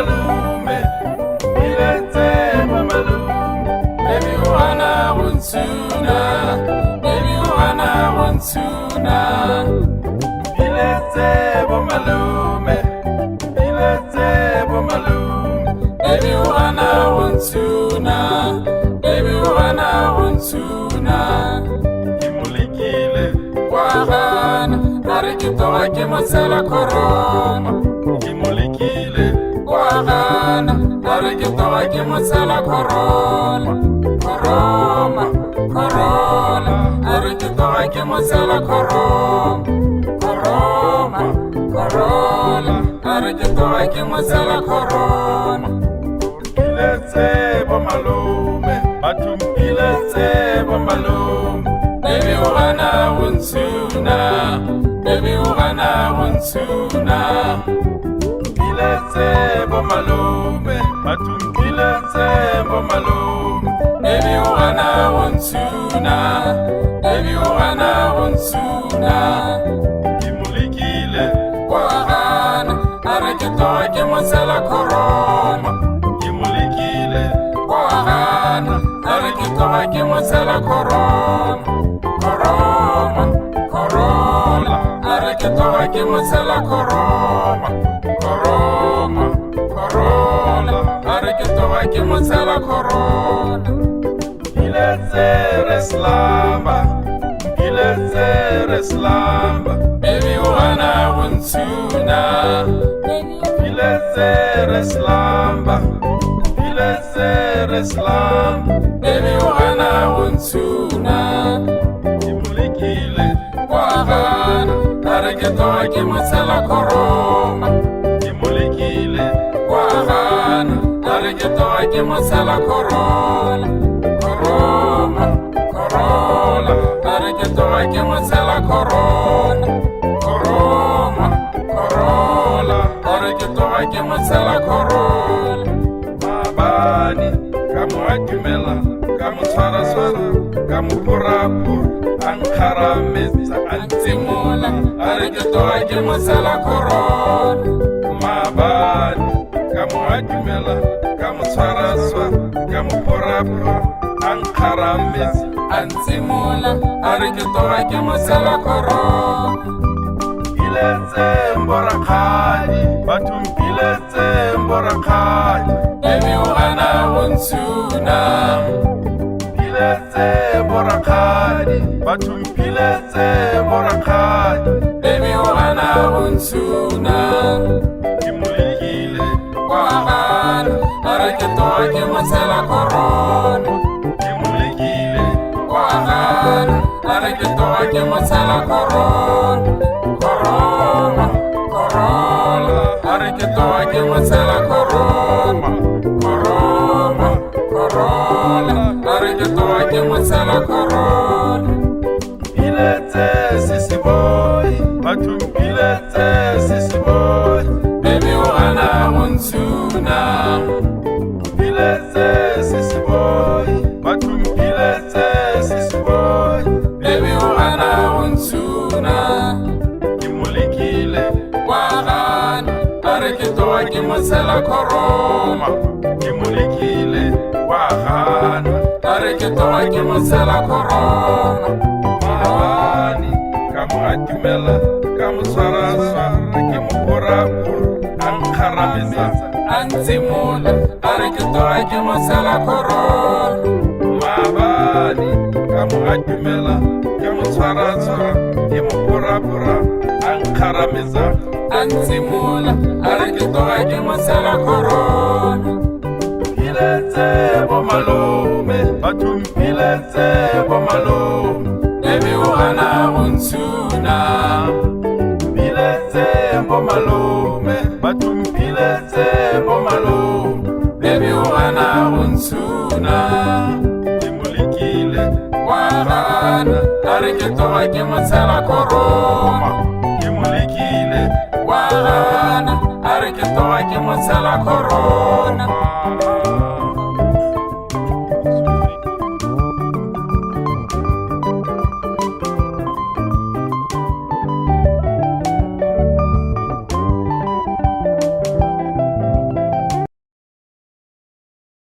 bomalume, mpiletse bomalume. Baby o gana go ntshuna, baby o gana go ntshuna. Mpiletse bomalume, mpiletse bomalume. Baby o gana go ntshuna, baby o gana go ntshuna. Ke mo lekile wa gana, a re ke tloga ke mo tshela corona. Ke mo lekile wa gana, a re ke tloga ke mo tshela corona. Corona, corona, a re ke tloga ke mo tshela corona. Corona, corona, a re ke tloga ke mo tshela corona. Mpiletse bomalome, batho mpiletse bomalome. Baby o gana go ntshuna, baby o gana go ntshuna. Mpiletse bomalome, batho mpiletse bomalome. Baby o gana go ntshuna, baby o gana go ntshuna. Ke mo lekile wa gana, a re ke tloga ke mo tshela corona. Ke mo lekile wa gana, a re ke tloga ke mo tshela corona. Corona, corona, a re ke tloga ke mo tshela corona. Corona, corona, a re ke tloga ke mo tshela corona. Mpiletse re slamba, mpiletse re slamba. Baby o gana go ntshuna. Mpiletse re slamba, mpiletse re slamba. Baby o gana go ntshuna. Ke mo lekile wa gana, a re ke tloga ke mo tshela corona. Ke mo lekile wa gana, a re ke tloga ke mo tshela corona. Corona, corona, a re ke tloga ke mo tshela corona. Corona, corona, a re ke tloga ke mo tshela corona. Maabane ka mo atumela, ka mo tshwara-tshwara, ka mo phora-phora, a nkgarametsa, a ntsemola, a re ke tloga ke mo tshela corona. Maabane ka mo atumela, ka mo tshwara-tshwara, ka mo phora-phora, a nkgarametsa, a ntsemola, a re ke tloga ke mo tshela corona. Mpiletseng borakgadi, batho mpiletseng borakgadi. Baby o gana go ntshuna. Mpiletse borakgadi, batho mpiletse borakgadi. Baby o gana go ntshuna. Ke mo lekile wa gana, a re ke tloga ke mo tshela corona. Ke mo lekile wa gana, a re ke tloga ke mo tshela corona. Corona, corona, a re ke tloga ke mo tshela corona. Corona, corona, a re ke tloga ke mo tshela corona. Mpiletse sisiboi, batho mpiletse sisiboi. Baby o gana go ntshuna. Mpiletse sisiboi, batho mpiletse sisiboi. Baby o gana go ntshuna. Ke mo lekile wa gana, a re ke tloga ke mo tshela corona. Ke mo lekile wa gana, a re ke tloga ke mo tshela corona. Maabane ka mo atumela, ka mo tshwara-tshwara, ke mo phora-phora, a nkgarametsa, a ntsemola, a re ke tloga ke mo tshela corona. Maabane ka mo atumela, ke mo tshwara-tshwara, ke mo phora-phora, a nkgarametsa, a ntsemola, a re ke tloga ke mo tshela corona. Mpiletse bomalome, batho mpiletse bomalome. Baby o gana go ntshuna. Mpiletse bomalome, batho mpiletse bomalome. Baby o gana go ntshuna. Ke mo lekile wa gana, a re ke tloga ke mo tshela corona. Ke mo lekile wa gana, a re ke tloga ke mo tshela corona.